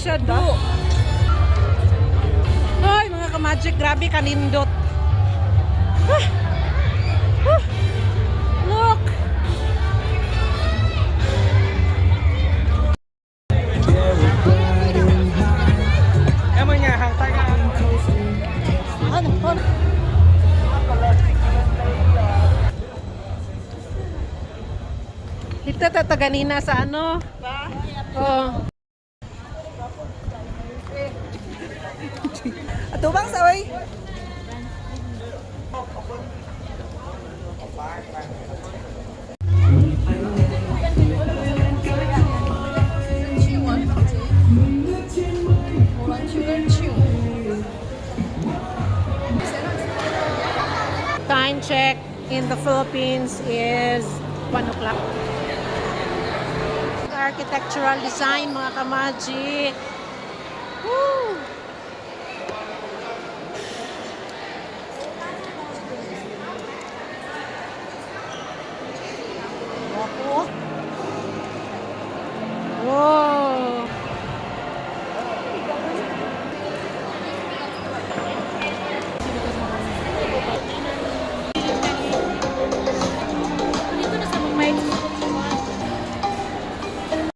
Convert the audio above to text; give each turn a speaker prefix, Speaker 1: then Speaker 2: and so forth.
Speaker 1: siya do. Ay, mga ka-magic, grabe kanindot. Ah! Ah! Look! Ano? Ano? Dito ta ganina sa ano? Oh.
Speaker 2: Atubang sa oy.
Speaker 1: Time check in the Philippines is 1 o'clock. Architectural design, mga ka-magic. Woo! Wapo.